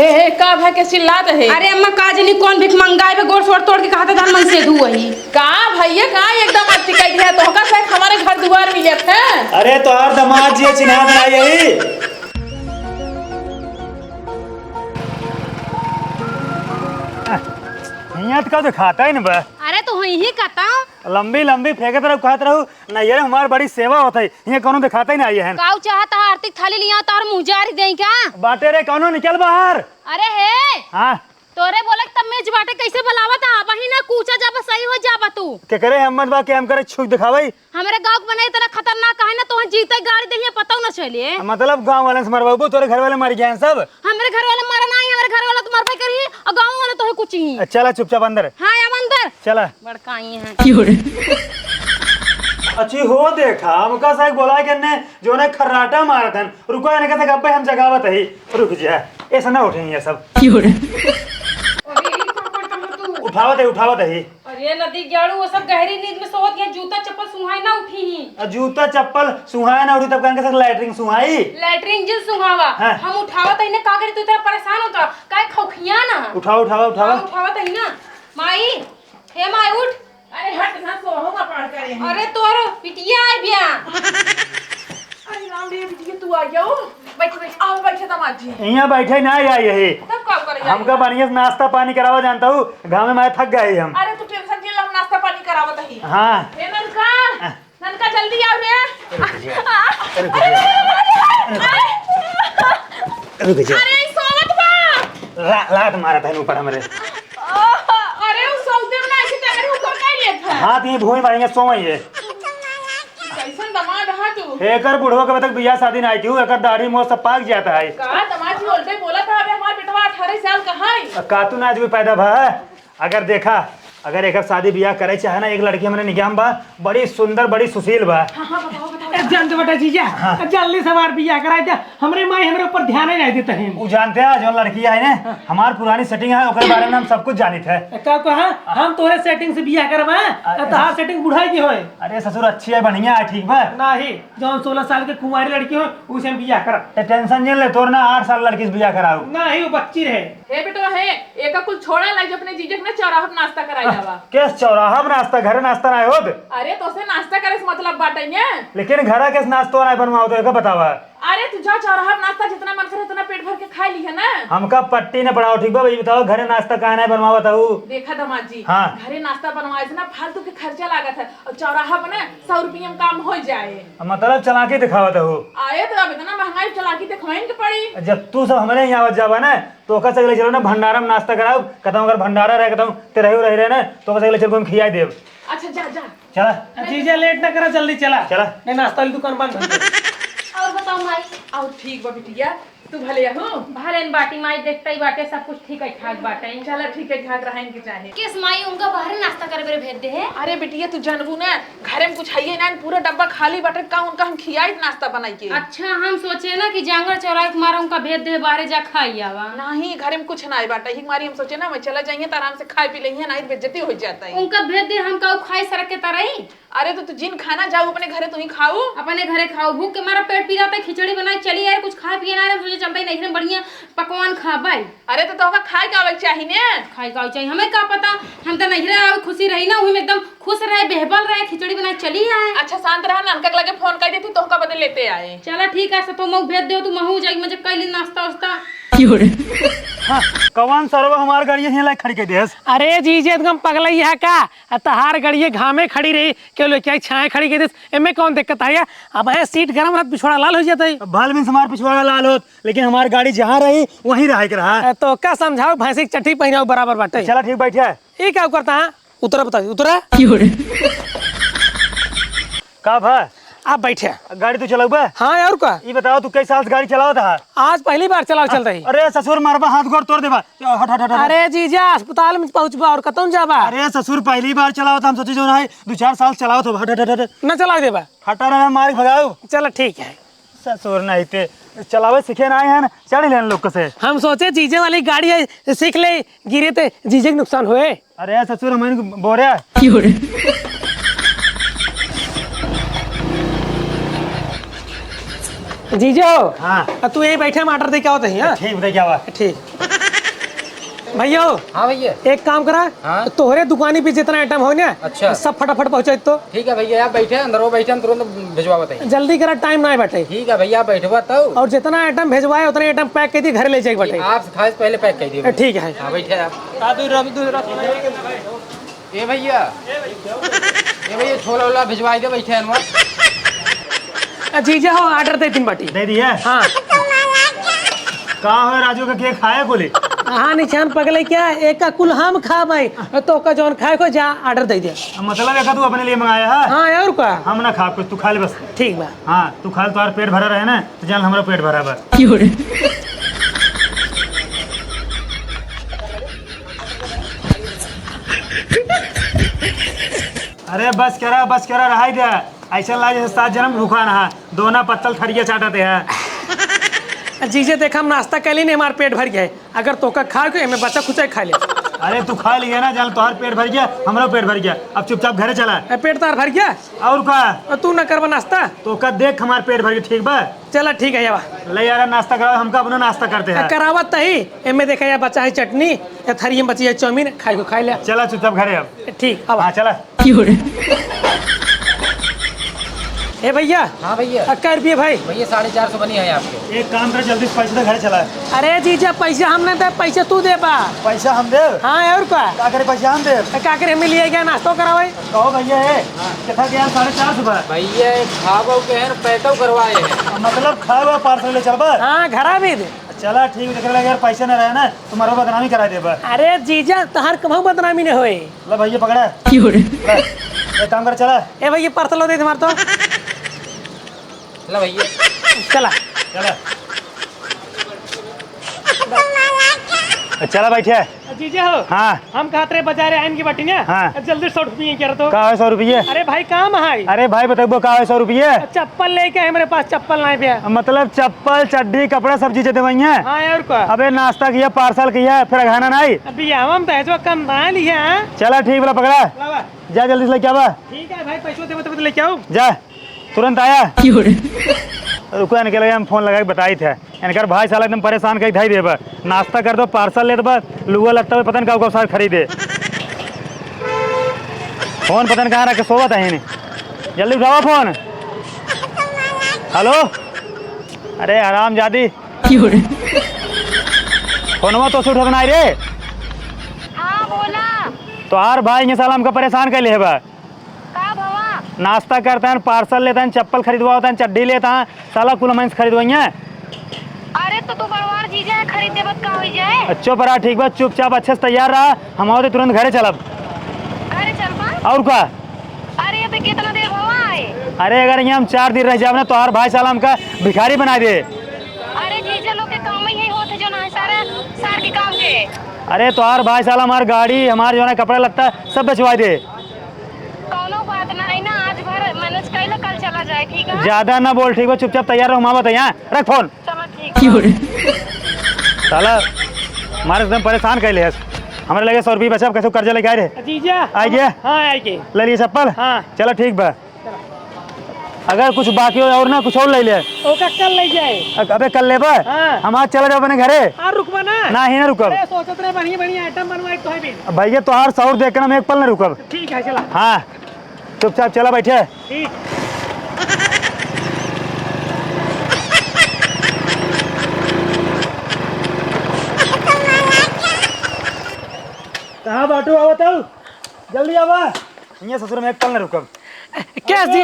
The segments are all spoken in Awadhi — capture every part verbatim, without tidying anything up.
ए, ए, का भा के चिल्लात है? अरे अम्मा, का जनी कौन भिख मंगाए बे, गोड़ सोड़ तोड़ के कहत है, दान मन से धू वही। का भैया, का एकदम अति कह दिया, तोहका से हमरे घर दुआर मिलत है। अरे तोहार दामाद जी चिन्हात ना यही। हियाँ त का देखात है न बा? अरे तो हुई ही कता। लंबी लंबी फेंकत रहू, कहत रहू, "नैहर हमार बड़ी सेवा होत है, हियाँ कौनो देखात ही ना आई है।" काऊ चाहत है आरती थाली लिया, तार मुँह जारी देई का? बाटे रे, कौनो निकल बाहर। अरे हे। हाँ। तोरे बोले के तमीज बाटे, कैसे बुलावत है? अबही ना कूचा जाबा, सही हो जाबा तू। के करे हिम्मत बा कि हम करे छुक दिखावई? हमरे गाँव के बने इतना खतरनाक है ना, तोहे जीते गाड़ी देहिया पता न चले। मतलब गाँव वाले से मरवाबू, तोरे घर वाले मर गए हैं सब? हमरे घर वाले मरा ना ही, हमरे घर वाला तो मरबे करी और गाँव वाले तोहे कुछ ही। चला चुपचाप अंदर। हाँ, अब अंदर। चला। बड़काई हैं। अच्छी हो देखा, हमका साहब बोला के ने जो ने खर्राटा मारत हन। रुको, इनके से गप्पे हम जगावत ही। रुक जा, ऐसा ना उठे ये सब। ओ दीदी, का करत हो तू? उठावत ही, उठावत ही। अरे नदी ग्याड़ू, वो सब गहरी नींद में सोवत गए, जूता चप्पल सुहाए ना उठी ही। आ जूता चप्पल सुहाए ना उठी, तब कहेंगे सर लैट्रिन सुहाई। लैट्रिन जिन सुहावा। हाँ। हम उठावत ही ना, का करी, तू इतना परेशान होता, काहे खौखिया ना? उठावा, उठावा, उठावा। हाँ, उठावत ही ना। माई, हे माई उठ। अरे हट ना, सोहू का पार करे हैं। अरे तोरो बिटिया आए बिया। अरे राम रे, बिटिया तू आ गया हो। बैठ, बैठ, आओ, बैठे दामाद जी। यहाँ बैठे ना, या यही। तब का करे हमका जाए? बढ़िया से नाश्ता पानी करावा, जानता हूँ, घामे में थक गए हम। अरे तू टेंशन जिन ला, हम नाश्ता पानी करावत ही। हाँ। ए ननका, हाँ। ननका जल्दी आओ रे। रुक जा। रुक जा। रुक जा। अरे सोवत बा। ला-, लात मारत है ऊपर हमरे। अरे उ सौदे में ना ऐसे टंगरी ऊपर नहीं लेत है। हाँ, तो ये भूमि मारेंगे, सोवई है। कैसन दामाद हा तू? एकर बुढ़वा के अबे तक बियाह शादी ना की हूँ, एकर दाढ़ी मोछ सब पाक जाता है। का दामाद जी उल्टे बोला था, अबे हमार बेटवा अठारह साल का है। का तू ना आज भी पैदा भा? अगर देखा, अगर एकर शादी बियाह करे चाहे ना, एक लड़की हमरे निगाह में बा, बड़ी सुंदर, बड़ी सुशील बा। हाँ, हाँ, बताओ, बताओ। ए, जानत बाटा जीजा, हाँ। जल्दी से हमार बियाह कराई दे, हमरे माई हमरे ऊपर ध्यान ही नहीं देता है। उ जानते हैं, जो लड़की है ना, हाँ। हमार पुरानी setting है, ओकरे बारे में हम सब कुछ जानित है। ए, का कहा? हम तोरे setting से बियाह करबा, अरे, तहार setting बुढ़ाई की होए। अरे ससुर, अच्छी है, बढ़िया है, ठीक बा। नहीं, जौन सोलह साल के कुंवारी लड़की हो, उसे हम बियाह करब। ते tension जिन ले, तोर ना आठ साल लड़की से बियाह कराऊ। नहीं, वो बच्ची रहे। हे बेटवा, हे, एका कुल छोड़ा, लाई जो अपने जीजे के ना चौराहा पे नाश्ता कराई लावा। केस चौराहा पे नाश्ता, घरे नाश्ता ना होत? अरे, तोसे नाश्ता करे से मतलब बाटे ने। लेकिन घरा केस नाश्तो ना बनवाओ तो एका बतावा। अरे, तू जा चौराहा पे नाश्ता जितना मन करे उतना पेट भर के खाई ली है ना। हमका पट्टी न पड़ाओ, ठीक बा? भाई बताओ, घरे नाश्ता काहे ना बनवावत हऊ? देखा दामाद जी, हाँ। घरे नाश्ता बनवाए से ना फालतू के खर्चा लागत है, और चौराहा पे ना सौ रुपये में काम हो जाए। मतलब चालाकी दिखावत हऊ। अरे, तो अब इतना महंगाई, चालाकी दिखवाइन के पड़ी। जब तू सब हमरे यहाँ आवत जाबा ना, तो ओकर से अगले चलो ना भंडारा में नाश्ता कराओ, कहता हूँ अगर भंडारा रहे, कहता हूँ ते रहो रहे रहे ना, तो ओकर से अगले चल को हम खियाई देब। अच्छा, जा, जा। चला। जीजा, लेट ना करा, जल्दी चला। चला। नहीं, नाश्ता वाली दुकान बंद हो जाए। और बताओ माई? और ठीक बा बिटिया, तू भले हो? भले न बाटी माई, देखते ही बाटे, सब कुछ ठीक है ठाक बाटे। चला, ठीक है ठाक रहन के चाहे। किस माई उनका बाहर नाश्ता करे बेरे भेज दे है? अरे बिटिया, तू जानबू ना, घरे में कुछ हइये ना, पूरा डब्बा खाली बाटे, का उनका हम खियाई नाश्ता बनाई के? अच्छा, हम सोचे ना कि जांगर चौराहे के मारा उनका भेज दे, बाहरे जा खाई आवा। नहीं, घरे में कुछ ना बाटे, ही मारी हम सोचे ना, मैं चला जाइए तो आराम से खाए पी लेइए, नहीं बेइज्जती हो जाता है। उनका भेज दे, हम का खाई सड़क के तरह ही? अरे तो तू जिन खाना जाऊ अपने घरे, तू ही खाऊ। अपने घरे खाऊ, भूख के मारा पेट पिराता है, खिचड़ी बनाई चली यार, कुछ खाए पिए ना रे, हम सोचे चलता ही नहीं बढ़िया पकवान खाबे। अरे तो तोहका खाए का आवे के चाही ने? खाए का आवे चाही, हमें का पता, हम तो नैहरे आवे खुशी रही ना, वही में एकदम खुश रहे, बेहबल रहे, खिचड़ी बनाए चली आए। अच्छा शांत रहा, ननका के लगे फोन कर देती, तोहका बदे लेते आए। चला ठीक है, सतो मऊ भेज दो, तू महू जाई मजे कैली नाश्ता उस्ता। हाँ, कौन सरवा हमार गाड़ी हियां लाइक खड़ी कर देस? अरे जीजे, एकदम पगलई है का? आ तहार गाड़ी घामे खड़ी रही, क्यों लेके आई छाए खड़ी कर देस? एमे कौन दिक्कत है? अब है सीट गरम रहत, पिछवाड़ा लाल हो जाता है। भल में हमार पिछवाड़ा लाल होत, लेकिन हमार गाड़ी जहाँ रही, वहीं रहे के रहा। ए, तो का समझाओ, भैंसी के चट्टी पहिराओ बराबर बाटे। चला ठीक, बैठे। ये क्या करता है? उतरा बताइए, उतरा। का भा? आप बैठे। गाड़ी तू चलाऊ बा? हाँ, और का? ये बताओ, तू कई साल से गाड़ी चलावत हा? आज पहली बार चलाओ चल रही। अरे ससुर, मरबा, हाथ गोड़ तोड़ देबा। हट, हट, हट, हट। अरे जीजा, अस्पताल में पहुँचबा और कतौन जाबा? अरे ससुर, पहली बार चलावत, हम सोचे जो ना है, दो चार साल चलावत हो। हट, हट, हट, हट। न चलाओ देबा। हटा रहा, मार भगाओ। चलो ठीक है। ससुर नहीं ते चलावे सीखे ना आए हैं, चढ़ लेन लोग से। हम सोचे जीजे वाली गाड़ी है, सीख ले, गिरे ते जीजे के नुकसान होए। अरे ससुर, हम इनको बोरे। जीजो। हाँ। अब तू यहीं बैठे, मटर दे क्या होता है, हाँ? ठीक, बताइए क्या हुआ? ठीक। भैया हो, हाँ भैया। एक काम करा, हाँ? तोहरे दुकानी पे जितना आइटम हो ना, अच्छा। सब फटाफट पहुँचाई तो। ठीक है भैया, आप बैठे, अंदर वो बैठे, हम तुरंत भिजवा बताइए। जल्दी करा, टाइम ना बाटे। ठीक है भैया, आप बैठवा तो। और जितना आइटम भेजवाए, उतना आइटम पैक कर दी, घर ले जाए बाटे। आप खाए से पहले पैक कर दिए। ठीक है। हाँ, बैठे आप। ए भैया, ए भैया, छोला वोला भिजवाई दे, बैठे हैं वहाँ। आ, जीजा हो, ऑर्डर दे दिन बाटी। दे दिया? हाँ। का हो राजू का, के खाए को ले? हाँ, निशान पगले क्या? एक का कुल हम खा भाई, तो का जौन खाए को जा, ऑर्डर दे दे। मतलब एक तू अपने लिए मंगाया है? हाँ, और का? हम ना खा कुछ, तू खा ले बस। ठीक बा। हाँ, तू खा ले, तुम्हारा पेट भरा रहे ना, तो जान हमारा पेट भरा बा। क्यों रे? अरे बस करा, बस करा, रहाई दे। ऐसा लागे जैसे सात जन्म भूखा रहा, दोना पत्तल थरिया चाटते हैं। जीजे देख, हम नाश्ता कैली नहीं, हमार पेट भर गया है। अगर तोका खाए के, एमे बचा खुचा खा ले। अरे तू खा लिया ना, जान तोहार पेट भर गया, हमरो पेट भर गया। अब चुपचाप घरे चला। ए, पेट तार भर गया? और का? और तू ना करबा नाश्ता? तोका देख हमार पेट भर गया, ठीक बा? चला ठीक है, आवा। ले यार नाश्ता कराओ, हमका अपना नाश्ता करते हैं। करावत तही, एमे देखा या बचा है चटनी, या थरिये में बची है चाउमीन, खाए को खाए ले। चला चुपचाप घरे अब। ठीक, अब हाँ, चला। ए भैया। हाँ भैया। आ, कै रुपये भाई? भैया, साढ़े चार सौ बनी है आपके। एक काम कर, जल्दी से पैसे दे, घरे चला। अरे जीजा, पैसे हम नहीं दे, पैसे तू देबा। पैसा हम देब? हाँ, और का? का करे, पैसा हम देब? ए, का करे, हमें लिए गया नाश्तो करावे? कहो भैया, ए, कितना गया? साढ़े चार सौ बा। भैया, ये खाबो के हैं, पैटो करवाए हैं। मतलब खाए हुआ पार्सल ले चलबा? हाँ, घरा भी दे। चला ठीक, देख ले यार, पैसा ना रहे ना, तुम्हारा बदनामी करा देबा। अरे जीजा, तहार कभू बदनामी नहीं होए। ले भैया पकड़ा। क्यों रे? ले, एक काम कर, चला। ए भैया, पार्सल दे तुम्हार तो। ले भैया। चला। चला। चला बैठे। जीजा हो। हाँ। हम कहत रहे बाजारे आइन की बाटी ना। हाँ। जल्दी सौ रुपये कह रहे तो। का है सौ रुपये? अरे भाई, काम है। अरे भाई, बतैबो का है सौ रुपये? चप्पल लेके है मेरे पास, चप्पल नहीं भैया। मतलब चप्पल, चड्डी, कपड़ा सब चीजें देवइया? हाँ, और का? अबे नाश्ता किया, पार्सल किया, फिर अघाना नहीं? अभी हम तो ऐसो कम ना लिया। चला ठीक बा, पकड़ा। लावा। जा जल्दी से लेके आवा। ठीक है भाई, पैसों देबो तब तो लेके आओ। जा, तुरंत आया। क्यों रे? रुको, इनके लगे हम फोन लगा के बताई थे। इनकर भाई साला एकदम परेशान कई धाई देबा। नाश्ता कर दो, पार्सल लेत बा, लुआ लत्ता में पता न का का सार खरीदे। फोन पता न कहाँ रख के सोवत है इन्हें। जल्दी उठावा फोन। हेलो, अरे हरामजादी। क्यों रे? फोनवा तो उठत नाही रे। हाँ, बोला। तोहार भाई इन्हें साला हमका परेशान कइले है बा। का भवा? नाश्ता करता है, पार्सल लेता है, चप्पल खरीदवाता है, चड्डी लेता है, साला कुल हमसे खरीदवाइया। अरे तो तू बड़वार जीजा है, खरीद देबत का होई जाए? चुप रहा, ठीक बा, चुपचाप अच्छे से तैयार रहा, हम आवत तुरंत घरे चलब। घरे चलबा? और का? अरे अबे कितना देर भवा आए? अरे अगर यहाँ हम चार दिन रह जाब ना, तोहार भाई साला हमका भिखारी बनाइ दे। अरे जीजा लोग के काम ही यही होत है जो ना सारा सार के काम के। अरे तोहार भाई साला हमार गाड़ी, हमार जो है कपड़ा लत्ता सब बेचवाइ दे। कौनो बात ना है ना, आज भर मैनेज कर ले, कल चला जाए, ठीक है? ज्यादा ना बोल, ठीक बा? चुपचाप तैयार रहो, हम आवत है यहाँ, रख फोन। चलो, ठीक। क्यों रे? साला, हमारे एकदम परेशान कइले हस। हमरे लगे सौ रुपये बचा, कैसे कर्जा लेके आए रहे? जीजा। आइ गया? हाँ, आइ गए। ले लिए चप्पल? हाँ। चलो, ठीक बा। अगर कुछ बाकी हो और ना, कुछ और ले ले। ओका कल ले जाए। अ-, अबे कल लेबा? हाँ। हम आज चला जाओ अपने घरे। और रुकबा ना? ना ही ना रुकब। अरे, सोचत रहे बढ़िया, बढ़िया आइटम बनवाए तो है भी। भैया, तोहार सौर देख के ना हम एक पल ना रुकब। ठीक है, चला। हाँ, चुपचाप चला बैठे। ठीक। कहाँ बाटू, आवा तू, जल्दी आवा। हियाँ ससुर में एक पल ना रुकब। कैस जी,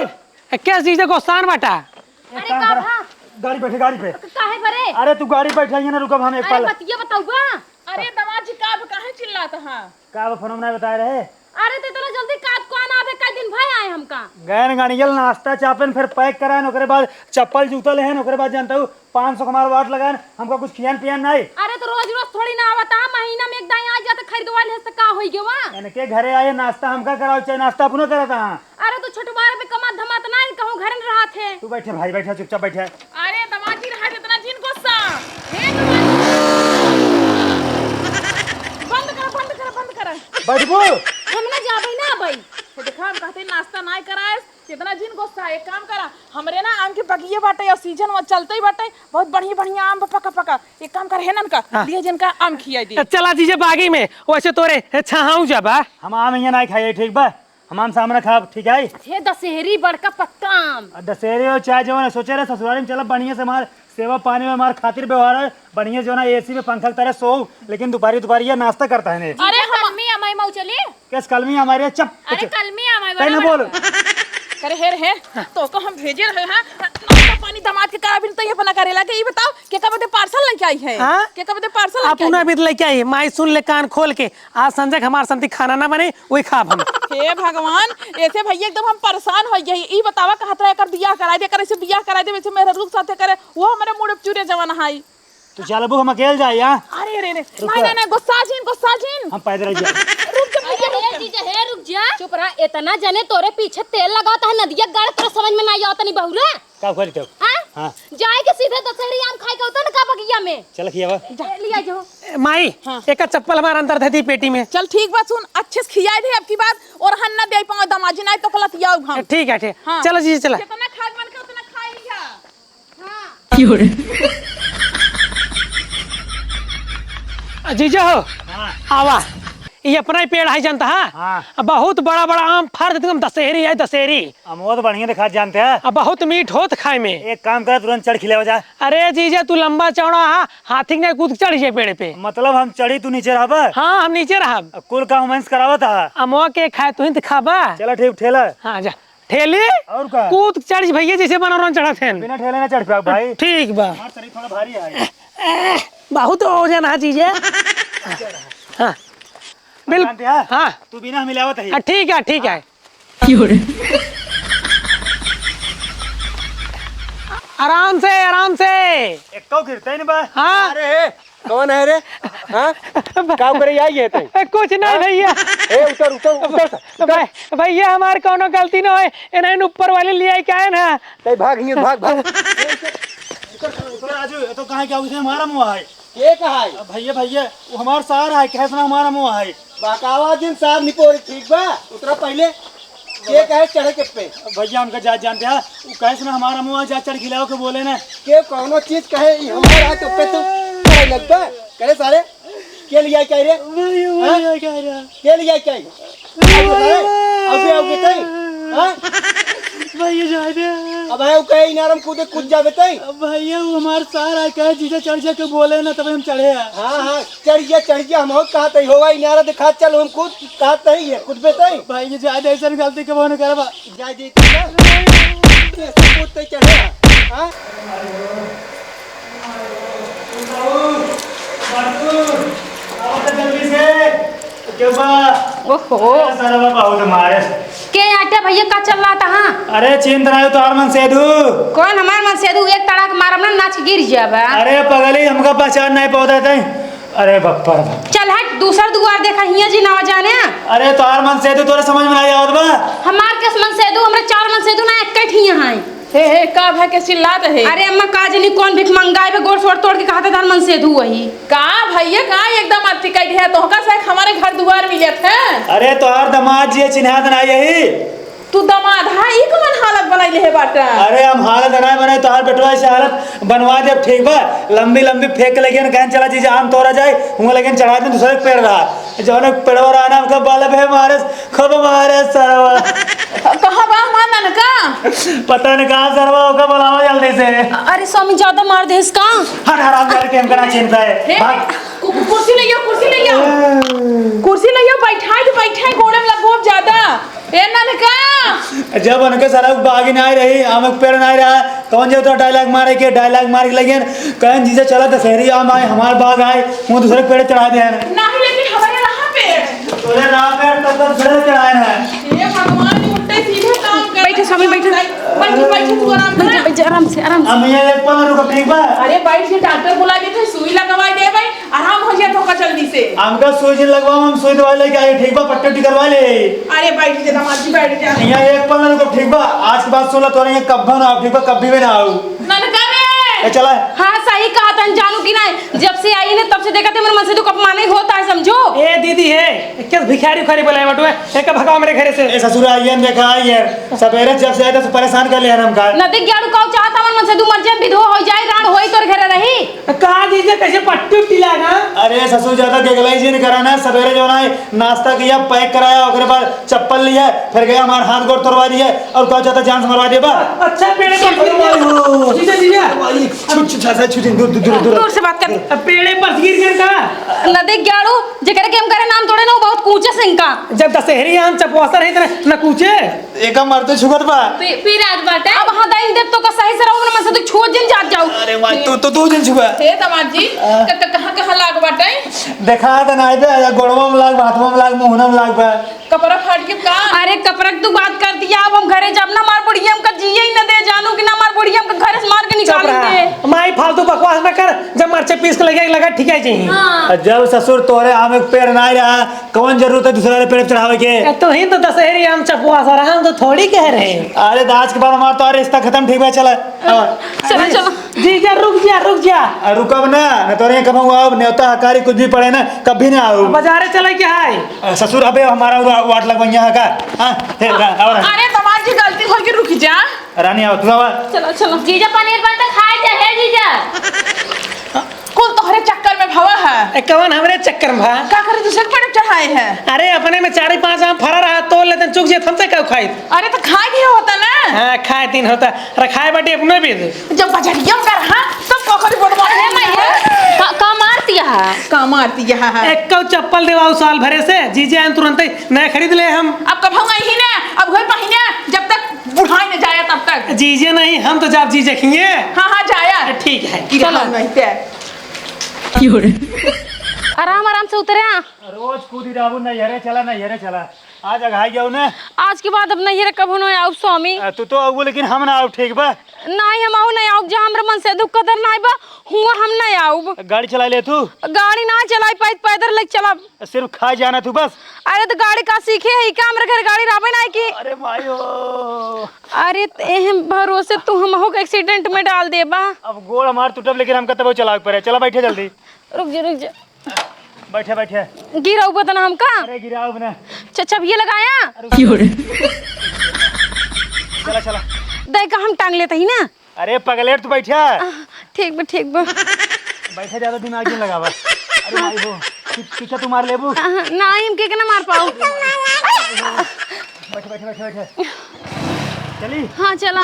कैस जी से गोस्तान बाटा। अरे का भा? गाड़ी बैठे, गाड़ी पे। काहे बरे? अरे तू गाड़ी बैठे, हियाँ ना रुकब हम एक अरे पल। बतिया बताउबा। अरे दमाद जी, का भा, काहे चिल्लात हा? का भा, फोन में ना बताए रहे? अरे तो इतना जल्दी का कौन आवे, कई दिन भय आए हमका? गए न गाड़ियल नाश्ता चापेन, फिर पैक कराएन, ओकरे बाद चप्पल जूता लेहेन, ओकरे बाद जानता हूँ पाँच सौ हमार वाट लगाएन, हमका कुछ खियान पियान नहीं। अरे तो रोज रोज थोड़ी ना आवता, महीना में एक दाई आ जाता, खरीदवा ले तो का होई गवा? इनके घरे आए नाश्ता हमका कराओ, चाहे नाश्ता अपनो करता हाँ। अरे तो छोटवार पे कमात धमात नहीं, कहूँ घर में रहत है। तू बैठे भाई, बैठे चुपचाप बैठे। अरे दमाद जी, रहा इतना जिन गुस्सा। हे दमाद जी। बंद कर, बंद कर, बंद कर। बैठबू? हम ना जाबे ना अबई। हम कहते नाश्ता नाय कराएस, इतना जिन गुस्सा। एक काम करा, हमरे ना आम के बगिये बाटे और सीजन वो चलते ही बाटे, बहुत बढ़िया बढ़िया आम बा पका पका। एक काम कर, हे ननका, हाँ। लिए जिनका आम खियाई दे। चला जीजे बागी में, वैसे तोरे छाहाऊ जाबा। हम आम यहाँ नाय खाई, ठीक बा? हम आम सामने खाब, ठीक है? हे दशहरी बड़का पक्का आम। आ, दशहरी हो चाहे जवन, सोचे रहे ससुरारी में चला बढ़िया से हमार सेवा पानी में हमार खातिर व्यवहार है, बढ़िया जो ना एसी में पंखा के तले सोऊ, लेकिन दुपहरी दुपहरी ये नाश्ता करता है ने। अरे हम कलमी अमाई मऊ चली। कैस कलमी हमारे चप। अरे चप। कलमी अमाई तै ना बोल। अरे हेर हेर, तो को हम भेजे रहे हैं, नाश्ता पानी दामाद के करा बिन तो ये अपना करे लागे। ये बताओ, के का बदे पार्सल लेके आई है? हाँ? के का बदे पार्सल लेके आई? अपना भी लेके आई, माई सुन ले कान खोल के, आज संजय के हमार संती खाना ना बने, वही खाब हम। हे भगवान, ऐसे भैया एकदम हम परेशान हो गए। ई बतावा, कहत रहे एकर बियाह कराई दे, एकर ऐसे बियाह कराई दे, वैसे मेहरारू के साथे करे, वो हमारे मुड़े चूरे जवान हाई। तू चल, अब हम अकेल जाए यहाँ। अरे, अरे, अरे, रुक नहीं, जा। नहीं, नहीं, गुस्सा जिन, गुस्सा जिन। हम पैदल जाए। रुक जा भैया, अरे, रुक जा। जीजा, हे, रुक जा। चुप रहा, इतना जने तोरे पीछे तेल लगावत है, नदिया गाड़, तोरे समझ में नहीं आवत नहीं बहुरा। का करी तब? हाँ? हाँ। जाए के सीधे दशहरी आम खाए के होता ना का बगिया में। चल खियावा। जा, लिया जो। माई, हाँ। एक चप्पल हमार अंदर धे दी पेटी में। चल ठीक बा, सुन, अच्छे से खियाए दे अब की बार, और हन्ना दे पाओ दमाजी, नहीं तो कलत याऊ हम। ठीक है, ठीक। हाँ। चलो जीजा, चला। जितना खाए मन का उतना खा लिया। हाँ। जीजा हो, हाँ। आवा। ये अपना ही पेड़ है, जानता है? हाँ। बहुत बड़ा बड़ा आम फर देते हम, दशहरी है, दशहरी। अमवा तो बढ़िया दिखात जानते हैं। अब बहुत मीठ होत खाए में। एक काम कर, तुरंत चढ़ खिलावा जा। अरे जीजा, तू लंबा चौड़ा हा, हाथी के नहीं कूद के चढ़ जाए पेड़ पे। मतलब हम चढ़ी, तू नीचे रहबा? हाँ, हम नीचे रहब। अब कुल काम वहीं से करावत हा। अमवा के खाए, तू ही तो खाबा। चला ठीक, ठेला। हाँ, जा। ठेली? और का? कूद के चढ़ भैया, जैसे बनौरन चढ़त हैं। बिना ठेले ना चढ़ पाओ भाई। ठीक बा। हमार शरीर थोड़ा भारी है। बहुत वजन है जीजा। हाँ। बिल-, जानते हैं? हाँ। तू बिना हम मिलावत है। हाँ, ठीक है, ठीक है। आराम से, आराम से। एक्को गिरते नहीं बा। हाँ। अरे, कौन है रे? हाँ? का करे आई है तै? कुछ नहीं हाँ? भैया। ए, उतर, उतर, उतर, उतर। भाई, भैया, हमार कौनो गलती न होए, इन्हें ऊपर वाले ले आई का है ना? तै भाग हियाँ, भाग, भाग। उतर, उतर, राजू, ये तो कहाँ क्या हुआ? हमारा मुँह है। के कहा है? अब भैया, भैया, वो हमार सार है, कैसे ना हमारा मुँह है। बहकावा जिन सार निपोरी, ठीक बा? उतरा पहले। के कहे चढ़े के पे? भैया, हमका जात जानते हैं, वो कहे से ना हमारा मुँह जा चढ़ खिलाओ के बोले ना। के कौनो चीज कहे, ई हमार हाथ पे तू करे लगता। करे सारे, के लिया क्या रे? भैया, हाँ? भैया, क्या रे? के लिया क्या है? भैया। अबे, अबे, तई, हाँ? भैया, जा दे। अब है, वो कहे इनारम कूदे, कूद जाबे तई। अब भैया, वो हमार सार आए, कहे जीजा चढ़ जा के बोले ना, तब हम चढ़े हैं। हाँ, हाँ। चढ़ गया, चढ़ गया, हम और कहा तई होगा, इनारा दिखा, चल, हम कूद, कहा तई है, कूद पे तई। भाई, ये ज्यादा ऐसा गलती कबो न करबा। जा दे तू ना। तू ऐसे कूद तई चढ़े, हाँ? आओ तो जल्दी से। क्यों बा? ओहो। अरे, साला बा, बहुत मारे। के आटे भैया, का चल रहा था, हाँ? अरे, चिंता ना, तोहार मनसेधु। कौन हमार मनसेधु? एक तड़ाक मारब ना, नाच के गिर जाबा। अरे, पगली, हमका पहचान नहीं पौधा तई। अरे बप्पा रे बाप। चल हट, दूसर दुआर देखा, हियाँ जी ना जाने। अरे तोहार मनसेधु तोरे समझ में नाई आवत बा? हमार केस मनसेधु, हमरे चार मनसेधु ना, एक्के ठिया हैं। हे, हे, का भा के चिल्लात है? अरे अम्मा, का जनी कौन भिख मंगाए बे, गोड़ सोड़ तोड़ के कहत है तोहार मनसेधु वही। का भैया, का एकदम अथी कह दिया, तोहका से हमारे घर दुआर मिलत है। अरे तोहार दमाद जी चिन्हात नाई यही। तू दमाद हा, ई कवन हालत बनाई लेहे बाटा? अरे हम हालत नाई बनाई, तोहार बेटवा ऐसे हालत बनवा देब, ठीक बा? लंबी लंबी फेंक के लगियन, कहन चला जीजा आम तोरा जाए, हुआ लगियन चढ़ा दे दूसरे के पेड़ रहा। जौन एक पेड़वा रहा ना, हमका बल्ब है मारे, खूब मारे सरवा। कहाँ बा हमार ननका? पता नहीं कहाँ सरवा, ओका बुलावा जल्दी से। अरे स्वामी, ज्यादा मार देस का? हट हराम, जाने के हमका ना चिंता है। हे, भाग। कु-, कु-, कुर्सी ले आओ, कुर्सी ले आओ। कुर्सी ले आओ, बैठाई तो बैठाई, गोड़े में लगो ज्यादा। ए ननका! जब उनके सरक बागी नाई रही, आम के पेड़ नाई रहा, कौन जे तो डायलॉग मारे के, डायलॉग मार के लगे, कहन जीजा चला दशहरी आम आए, हमार बाग आए, वो दूसरे पेड़ चढ़ा दे हैं। नहीं, लेकिन हमारे रहा पेड़। तोरे रहा पेड़, तब तक दूसरे चढ़ाए हैं। हे भगवान, ये उल्टे सीधे काम कर। बैठे स्वामी, बैठे। बैठे, बैठे, तू आराम कर। बैठे, बैठे, आराम से, आराम से। हम ये एक पल रुको, ठीक बा? अरे बैठ के डॉक्टर बुला देते, सुई लगवा दे भाई। आराम हो जाए तो का जल्दी से। हमका सुई जिन लगवा, हम सुई दवाई लेके आए, ठीक बा, पट्टी उट्टी करवा ले। अरे बैठ जा दामाद जी, बैठ जा। यहाँ एक पल ना रुको, ठीक बा, आज के बाद सोलह तोरे यहाँ कब्बा ना आओ, ठीक बा, कभी भी ना आओ। ननका रे। ए, चला। हाँ, सही कहा तन जानू कि नहीं, जब से आई ने तब से देखा थे मेरे मन से तो कब माने होता है, समझो। ए दीदी है, एक भिखारी उखारी बोलाए बटुए, एक भगाओ मेरे घरे से। ए ससुरा, आइए न देखा, आइए। सबेरे जब से आए तो परेशान कर लिया हमका। नदी ग्याड़ू काऊ चाहत हमन मन से दू मर्जन विधवा हो जाए, राण होई तोर घरे रही। का जीजा, कैसे पट्टी उट्टी लागा? अरे ससुर, ज्यादा गेगलाई जी नहीं करा ना। सबेरे जो ना नाश्ता किया, पैक कराया, ओकरे बाद चप्पल लिया, फिर गया हमार हाथ गोड़ तोड़वा दिया और कहा चाहता जान से मरवा दिया बा। अच्छा, पेड़े पर अरे भाई हो। जीजा, जीजा। भाई, छुट, छुट, छुट, छुट, दूर, दूर, दूर, दूर। दूर से बात कर। अब पेड़े पर गिर गए का? नदी ग्याड़ू, जेकरे के हम करे नाम तोड़े ना, वो बहुत कूचे सिंह का। जब दशहरी आम चपवासर है, इतना न कूचे। एका मरते छुगत बा। पी, पी रात बाटे। अब हाँ दाइन देख तो का सही से रहो, ना मन से तू छुअत जिन जात जाऊ। अरे माई, तू, तू, तू जिन छुआ। हे दामाद जी, आ। क-, क-, कहाँ, कहाँ लाग बाटे? देखा त नाई बे, गोड़वा में लाग, हाथवा में लाग, मुहना में लाग बा। कपड़ा फाट के का? अरे कपड़ा की तू बात कर दिया, अब हम घरे जब ना हमार बुढ़िया हमका जिए ही न दे, जानू कि ना हमार बुढ़िया हमका घरे से मार के चुप निकाल रहा। दे। माई फालतू बकवास ना कर, जब मरचे पीस के लगे लगा ठीक है जी। हाँ। जब ससुर तोरे आम एक पेड़ ना रहा, कौन जरूरत है दूसरा रे पेड़ चढ़ावे के? ए, तू ही तो दशहरी आम चपवासर, हम तो थोड़ी कह रहे। अरे, तो आज के बाद हमार तो रिश्ता खत्म, ठीक बा, चला। हाँ। चला, चला। जीजा, रुक जा, रुक जा। आ, रुकब ना, न तोरे कबहूँ आउब, नेवता हकारी कुछ भी पड़े ना, कभी ना आउब। बाजारे चले के है? आ, ससुर, अबे हमारा वा-, वाट लगवैया है का? हाँ, हे, रा-, और अरे, दामाद जी, गलती हो गई, रुक जा। रानी, आओ, तू आवा। चलो, चलो। जीजा, पनीर बनता, खाए जा, हे जीजा। कुल तोहरे चक्कर में भवा है। ए, कवन हमरे चक्कर में भा? का करे दूसरे के पेड़ चढ़ाए हैं? अरे, अपने में चार ही पांच आम फरा रहा, तोड़ लेते, चुक जात, हमसे का खाई? अरे, तो खाए भी होता ना। हाँ, खाए दिन होता, रखाए बाटी अपने भी। जब बजरिया में का रहा, तब का करे बर्बाद अरे, हो माई, गया। का, का मारती है? का मारती है? एक कौ चप्पल देवाऊ साल भरे से, जीजे आन तुरंत ही नया खरीद ले हम। अब कब हम आई ही ना, अब घर पहिने, जब तक बुढ़ाई न जाया तब तक। जीजे नहीं, हम तो जाब जीजे खिए। हाँ, हाँ, जाया। ठीक है। कि चलो। रहा नहीं ते। आराम, आराम से उतरे। रोज कूदी रहबू, नैहरे चला, नैहरे चला। आज अघाई गयो ने। आज के बाद अब नैहरे कभो न आउब स्वामी। आ, तू तो आउबू, लेकिन हम ना आउब, ठीक बा? नहीं, हम आउ नहीं आउब, जहाँ हमरे मन से दुख कदर नहीं बा, हुआ हम नहीं आउब। गाड़ी चला ले तू। गाड़ी ना चलाई पाई, पैदल लेके चला। सिर्फ खाए जाना तू बस। अरे तो गाड़ी का सीखे है का? हमरे घर गाड़ी रहबे ना की। अरे मायो। अरे त एह भरोसे तू हमहू के एक्सीडेंट में डाल देबा। अब गोड़ हमार टूटब लेकिन हमका तबो चलावे के पड़े। चला बैठे जल्दी। रुक जा, रुक जा। बैठे, बैठे। गिराऊ बतना हमका। अरे गिराऊ बना। अच्छा, अच्छा, अब ये लगाया। अरे रुक जा। चला, चला। देखा हम टांग लेते ही ना। अरे पगलेट, तू बैठा। आ, ठीक बा, ठीक बा। बैठा, ज्यादा दिमाग जिन लगावा। अरे भाई हो, पी-, पीछे तू मार लेबू। आ, ना, हम के के ना मार पाऊ। बैठे, बैठे, बैठे, बैठे। चली? हाँ, चला।